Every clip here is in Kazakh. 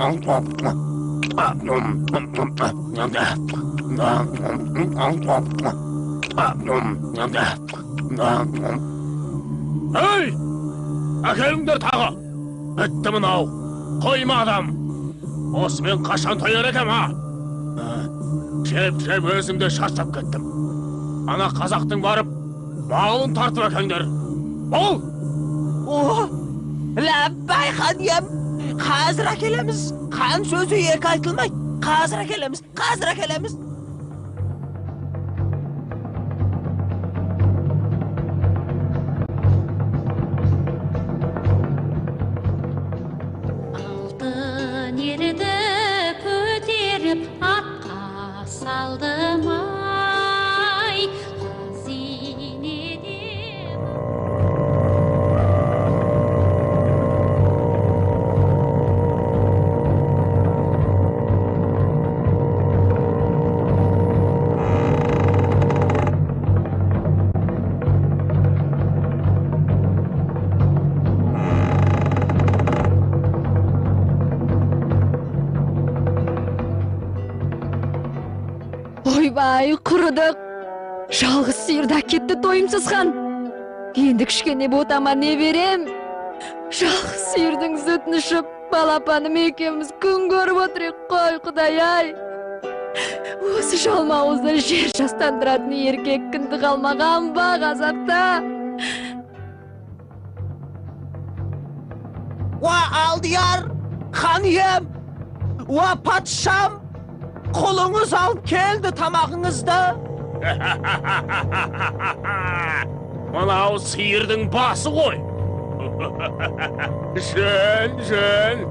Ей! Әкеліңдер тағы! Бітті мынау! Қойма адам! Осымен қашан тояр екем, а? Жеп-жеп өзім де шаршап кеттім. Ана қазақтың барып, малын тартып әкеңдер. Бол! О! Ләббай, хан ием! Қазір әкелеміз! Хан сөзі екі айтылмайды. Қазір әкелеміз, қазір әкелеміз. Алтын ерді көтеріп атқа салдым ай, хазинеде. Ойбай, құрыдық. Жалғыз сиырды әкетті тойымсыз хан. Енді кішкене ботама не берем? Жалғыз сиырдың сүтін ішіп, балапаным екеуміз күн көріп отырық қой, құдай-ай. Осы жалмауызды жер жастандыратын еркек кінді қалмаған ба қазақта? Уа алдияр, хан ием, уа патшам, құлыңыз алып келді тамағыңызды. Мынау сиырдың басы ғой. Жөн, жөн.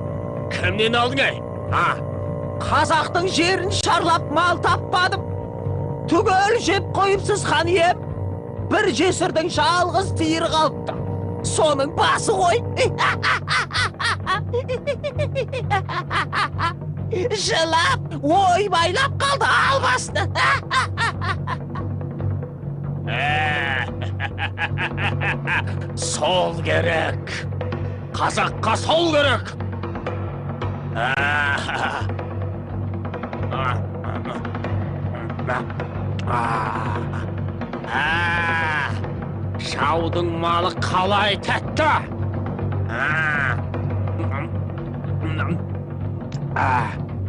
Кімнен алдың, әй? А? Қазақтың жерін шарлап мал таппадым. Түгел жеп қойыпсыз, хан ием. Бір жесірдің жалғыз сиыры қалыпты. Соның басы ғой. Жылап, ойбайлап қалды албасты. Сол керек. Қазаққа сол керек. Жаудың малы қалай тәтті?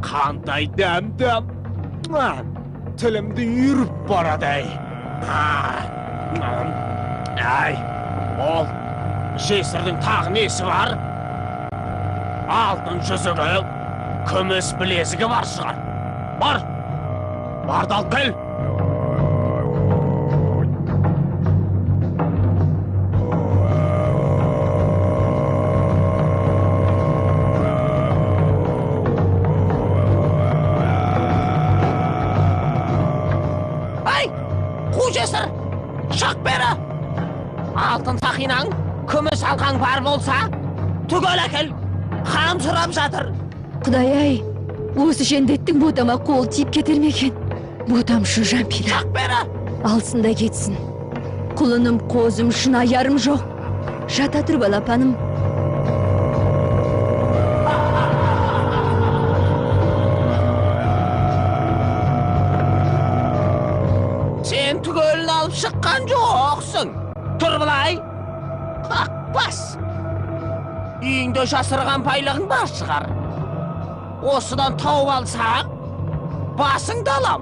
Қандай дәмді! Тілімді үйіріп барады, әй. Әй, ол жесірдің тағы несі бар? Алтын жүзігі, күміс білезігі бар шығар. Бар, барды алып кел. Ай, қу жесір, шық бері. Алтын сақинаң, күміс алқаң бар болса, түгел әкел. Хан сұрап жатыр. Құдай-ай, осы жендеттің ботама қол тиіп кетер ме екен? Ботам үшін жан пида. Шық бері. Алсын да кетсін. Құлыным, қозым үшін аярым жоқ. Жата тұр, балапаным. Сен түгелін алып шыққан жоқсың. Тұр былай. Қақпас. Үйіңде жасырған байлығың бар шығар. Осыдан тауып алсаң, басыңды алам.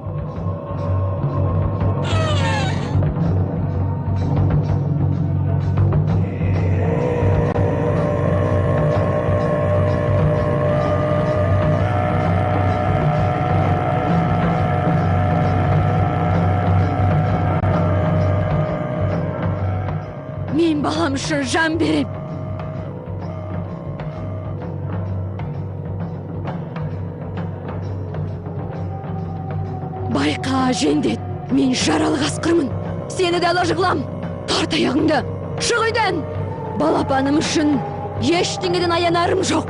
Мен балам үшін жан берем. Байқа, жендет, мен жаралы қасқырмын. Сені де ала жығылам. Тарт аяғыңды, шық үйден. Балапаным үшін ештеңеден аянарым жоқ.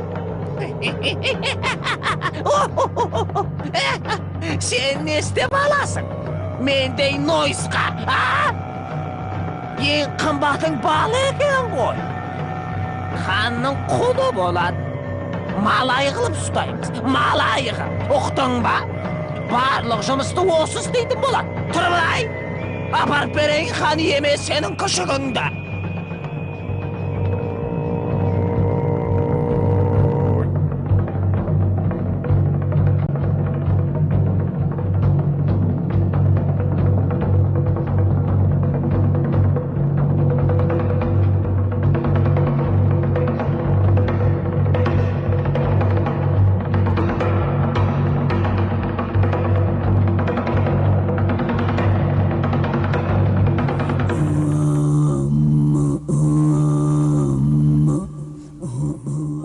Сен не істеп аласың? Мендей нойысқа, а? Ең қымбатың бала екен ғой. Ханның құлы болады. Малай қылып ұстаймыз, малай қылып. Ұқтың ба? Барлық жұмысты осы істейтін болады. Тұр былай. Апарып берейін хан иеме сенің күшігіңді.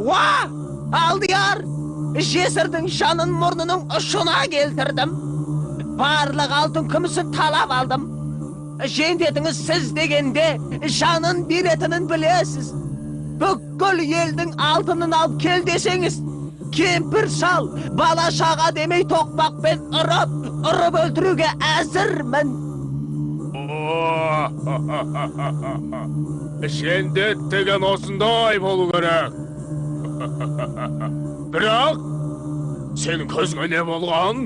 Уа! Алдияр! Жесірдің жанын мұрнының ұшына келтірдім. Барлық алтын күмісін талап алдым. Жендетіңіз сіз дегенде жанын беретінін білесіз. Бүкіл елдің алтынын алып кел десеңіз, кемпір шал, бала шаға демей тоқпақпен ұрып, ұрып өлтіруге әзірмін. Жендет деген осындай болу керек. Бірақ сенің көзіңе не болған?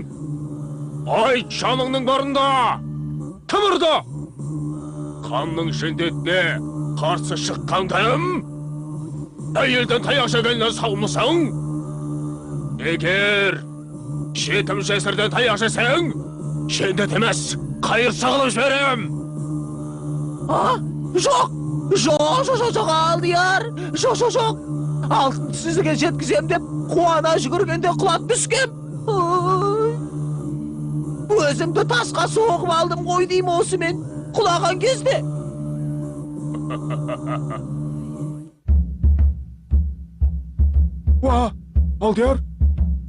Айт жаныңның барында! Кім ұрды? Ханның жендетіне қарсы шыққан кім? Әйелден таяқ жегеннен саумысың? Егер жетім жесірден таяқ жесең, жендет емес, қайыршы қылып жіберем! А? Жоқ! Жоқ, жоқ, жоқ, жоқ, Алдияр! Жоқ, жоқ, жоқ! Алтын сізге жеткізем деп қуана жүгіргенде құлап түскем. Өзімді тасқа соғып алдым ғой деймін осымен құлаған кезде. Уа, Алдияр,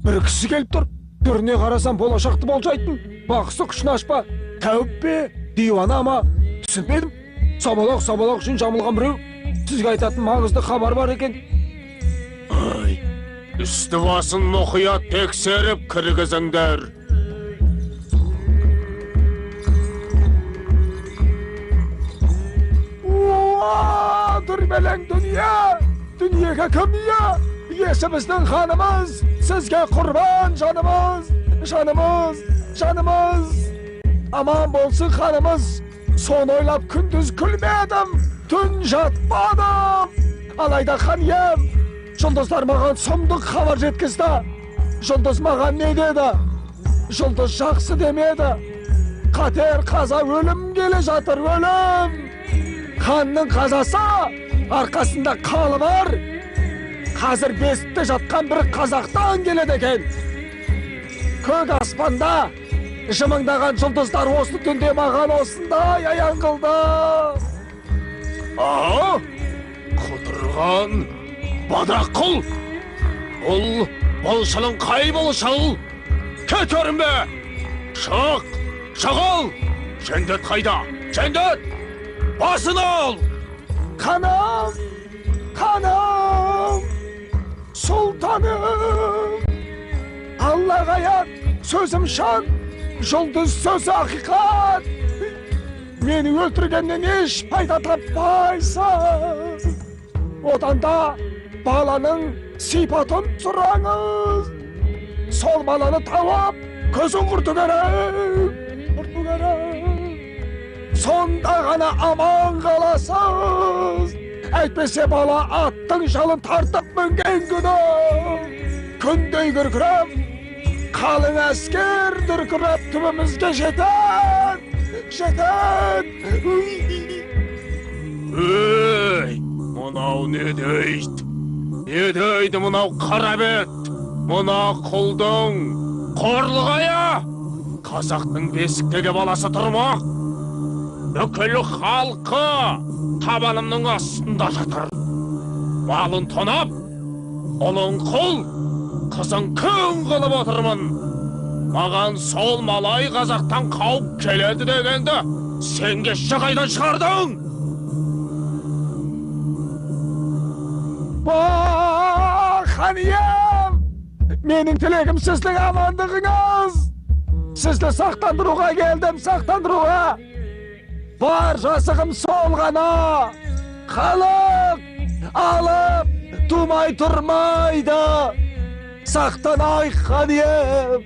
бір кісі келіп тұр. Түріне қарасам болашақты болжайтын. Бақсы күшін ашпа, тәуіп пе, диуана ма? Түсінбедім. Сабалақ-сабалақ жүн жамылған біреу. Сізге айтатын маңызды хабар бар екен. Ай, үсті басын мұқият тексеріп кіргізіңдер. Уа, дүрбелең дүние! Дүниеге кім ие? Иесі біздің ханымыз, сізге құрбан жанымыз, жанымыз, жанымыз. Аман болсын ханымыз. Соны ойлап күндіз күлмедім, түн жатпадым. Алайда хан ием, жұлдыздар маған сұмдық хабар жеткізді. Жұлдыз маған не деді? Жұлдыз жақсы демеді. Қатер, қаза, өлім келе жатыр, өлім. Ханның қазасы арқасында қалы бар. Қазір бесікте жатқан бір қазақтан келеді екен. Көк аспанда жымыңдаған жұлдыздар осы түнде маған осындай аян қылды. А? Құтырған бадырақ құл! Бұл болшылың қай болшыл? Кет көрінбе! Шық! Шығыл! Жендет қайда? Жендет! Басын ал! Ханым! Ханым! Сұлтаным! Аллаға аян, сөзім шын, жұлдыз сөзі ақиқат! Мені өлтіргеннен еш пайда таппайсыз! Одан да баланың сипатын сұраңыз! Сол баланы тауып, көзін құрту керек! Құрту керек! Сонда ғана аман қаласыз! Әйтпесе бала аттың жалын тартып мінген күні! Күндей күркіреп, қалың әскер дүркіреп түбімізге жетеді! Жетеді! Ей, мынау не дейді? Не дейді мынау қара бет? Мына құлдың қорлығы-ая! Қазақтың бесіктегі баласы тұрмақ! Бүкіл халқы табанымның астында жатыр. Малын тонап, ұлын құл, қызын күң қылып отырмын. Маған сол малай қазақтан қауіп келеді дегенді сен кеше қайдан шығардың? Уа, хан ием! Менің тілегім сіздің амандығыңыз! Сізді сақтандыруға келдім, сақтандыруға! Бар жасығым сол ғана! Халық алып тумай тұрмайды! Сақтанайық, хан ием.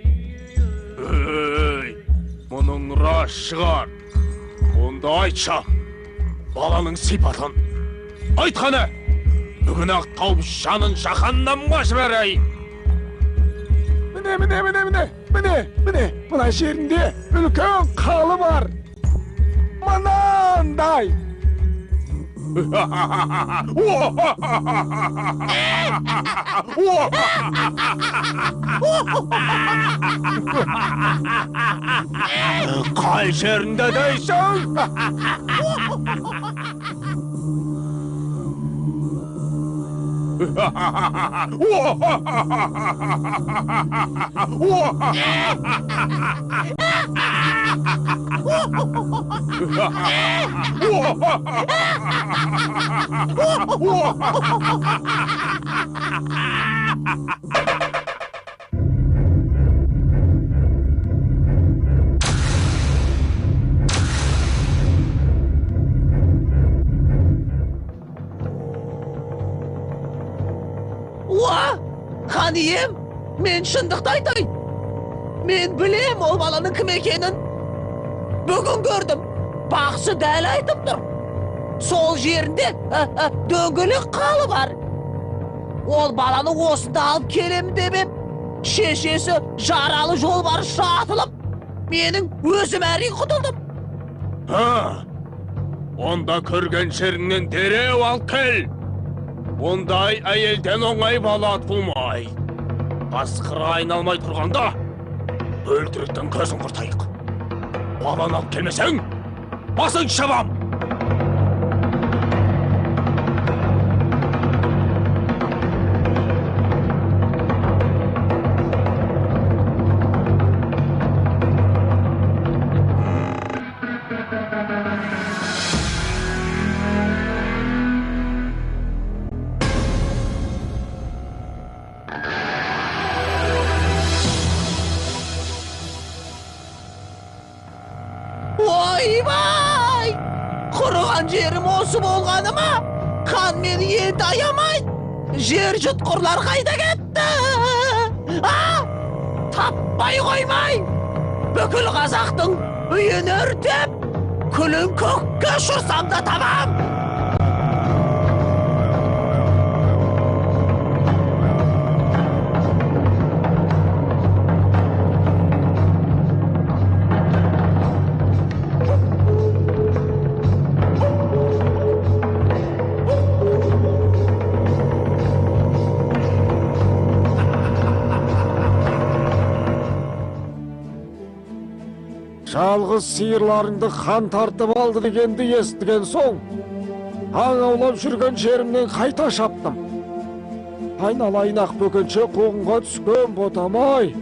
Ей, мұның рас шығар. Онда айтшы, баланың сипатын. Айт қане, бүгін-ақ тауып жанын жаһаннамға жіберейін. Міне, міне, міне, міне, міне, міне, мына жерінде үлкен қалы бар. Мынандай. Қай жерінде дейсің? Уа, хан ием, мен шындықты айтайын. Мен білем ол баланың кім екенін. Бүгін көрдім, бақсы дәл айтып тұр. Сол жерінде дөңгелек қалы бар. Ол баланы осында алып келемін деп ем. Шешесі жаралы жолбарысша атылып, менің өзім әрең құтылдым. Ха, онда көрген жеріңнен дереу алып кел. Ондай әйелден оңай бала тумай. Қасқыр айналмай тұрғанда өлтіріктің көзін құртайық. Баланы алып келмесең, басын шабам! Ойбай! Құрыған жерім осы болғаны ма? Хан мені енді аямайды. Жер жұтқырлар қайда кетті? А! Таппай қоймай! Бүкіл қазақтың үйін өртеп, күлін көкке ұшырсам да табам! Жалғыз сиырларыңды хан тартып алды дегенді естіген соң, аң аулап жүрген жерімнен қайта шаптым. Айналайын ақ бөкенше қуғынға түскен ботамай,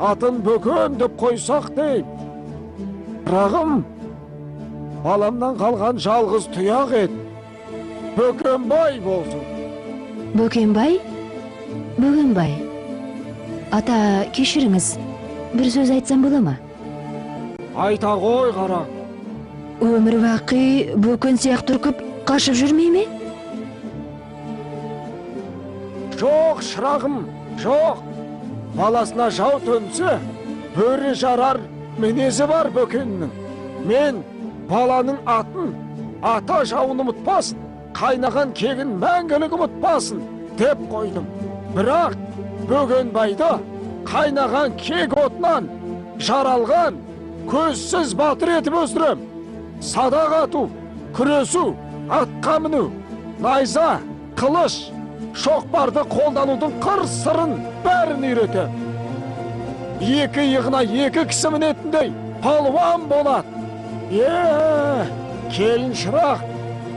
атын Бөкен деп қойсақ дейм. Бірағым, баламнан қалған жалғыз тұяқ ет, Бөкенбай болсын. Бөкенбай? Бөгенбай. Ата, кешіріңіз, бір сөз айтсам бола ма? Айта ғой, қара. Өмір бақи бөкен сияқты үркіп қашып жүрмей ме? Жоқ, шырағым, жоқ. Баласына жау төнсе, бөрі жарар мінезі бар бөкеннің. Мен баланың атын, ата жауын ұмытпасын, қайнаған кегін мәңгілік ұмытпасын деп қойдым. Бірақ Бөгенбайды қайнаған кек отынан жаралған көзсіз батыр етіп өсірем. Садақ ату, күресу, атқа міну, найза, қылыш, шоқпарды қолданудың қыр сырын бәрін үйретем. Екі иығына екі кісі мінетіндей палуан болады. Келін шырақ,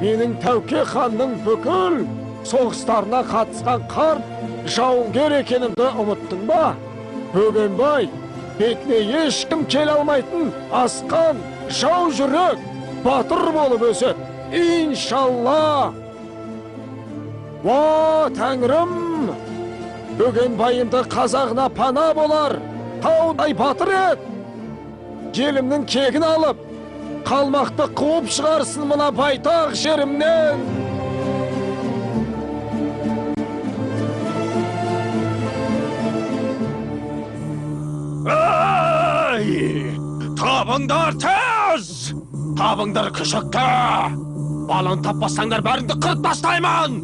менің Тәуке ханның бүкіл соғыстарына қатысқан қарт жауынгер екенімді ұмыттың ба? Бөгенбай бетіне ешкім келе алмайтын асқан жау жүрек батыр болып өседі. Иншалла! Уа, тәңірім! Бөгенбайымды қазағына пана болар, таудай батыр ет! Елімнің кегін алып, қалмақты қуып шығарсын мына байтақ жерімнен! Ай! Табыңдар тез! Табыңдар күшікті! Баланы таппасаңдар, бәріңді қырып тастаймын!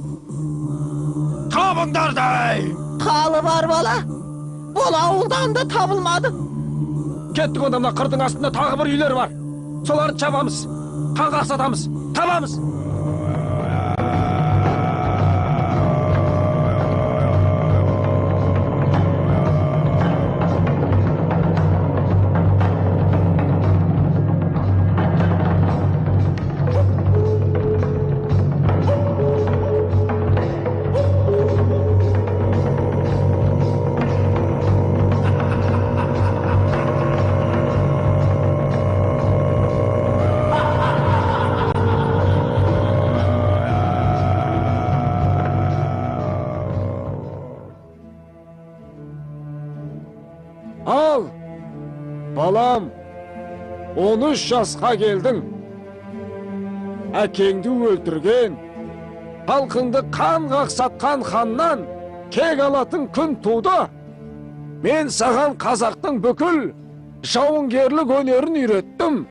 Табыңдар дей! Қалы бар бала, бұл ауылдан да табылмады. Кеттік онда, мына қырдың астында тағы бір үйлер бар. Соларды шабамыз, қан қақсатамыз, табамыз. Ал, балам, 13 жасқа келдің. Әкеңді өлтірген, халқыңды қан қақсатқан ханнан кек алатын күн туды. Мен саған қазақтың бүкіл жауынгерлік өнерін үйреттім.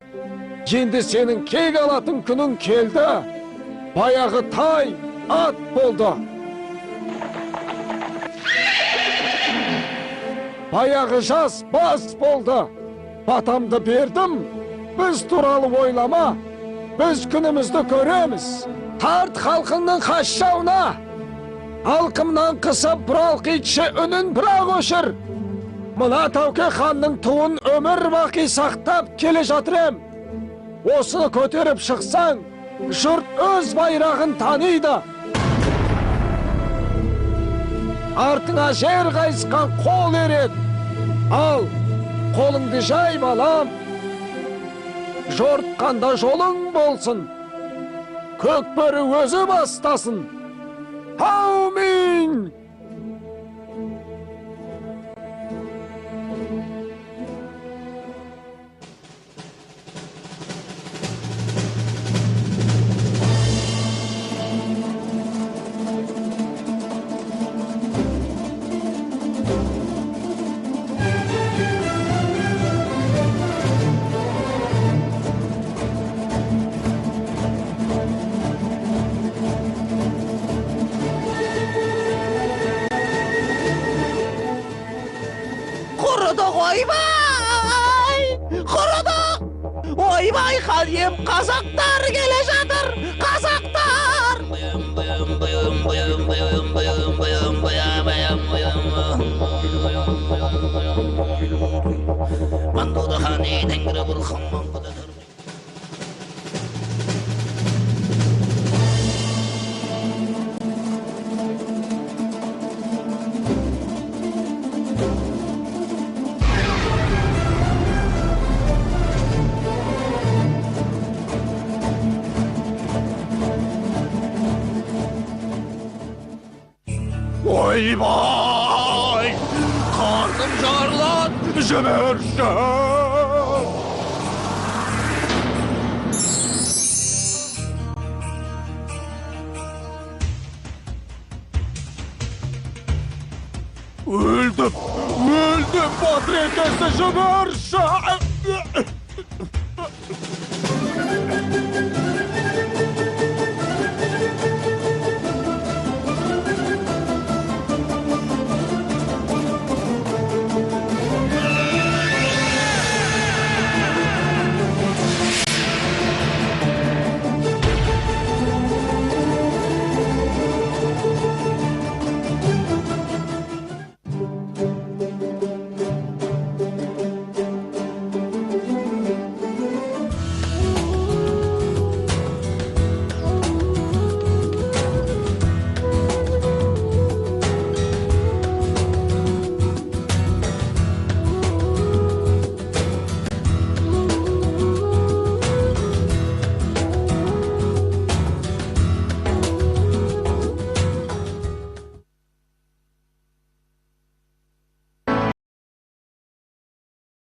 Енді сенің кек алатын күнің келді. Баяғы тай ат болды. Баяғы жас бас болды. Батамды бердім. Біз туралы ойлама. Біз күнімізді көреміз. Тарт халқыңның қас жауына. Алқымнан қысып бұралқитшы үнін бірақ өшір. Мына Тәуке ханның туын өмір бақи сақтап келе жатыр ем. Осыны көтеріп шықсаң, жұрт өз байрағын таниды. Артыңа жер қайысқан қол ереді. Ал, қолыңды жай, балам. Жортқанда жолың болсын. Көкбөрі өзі бастасын. Аумин! Құрыдық, ойбай! Құрыдық! Ойбай, хан ием, қазақтар келе жатыр! Қазақтар! Ойбай! Қарным жарылады, жіберші! Өлдім! Өлдім, батыр екесі, жіберші!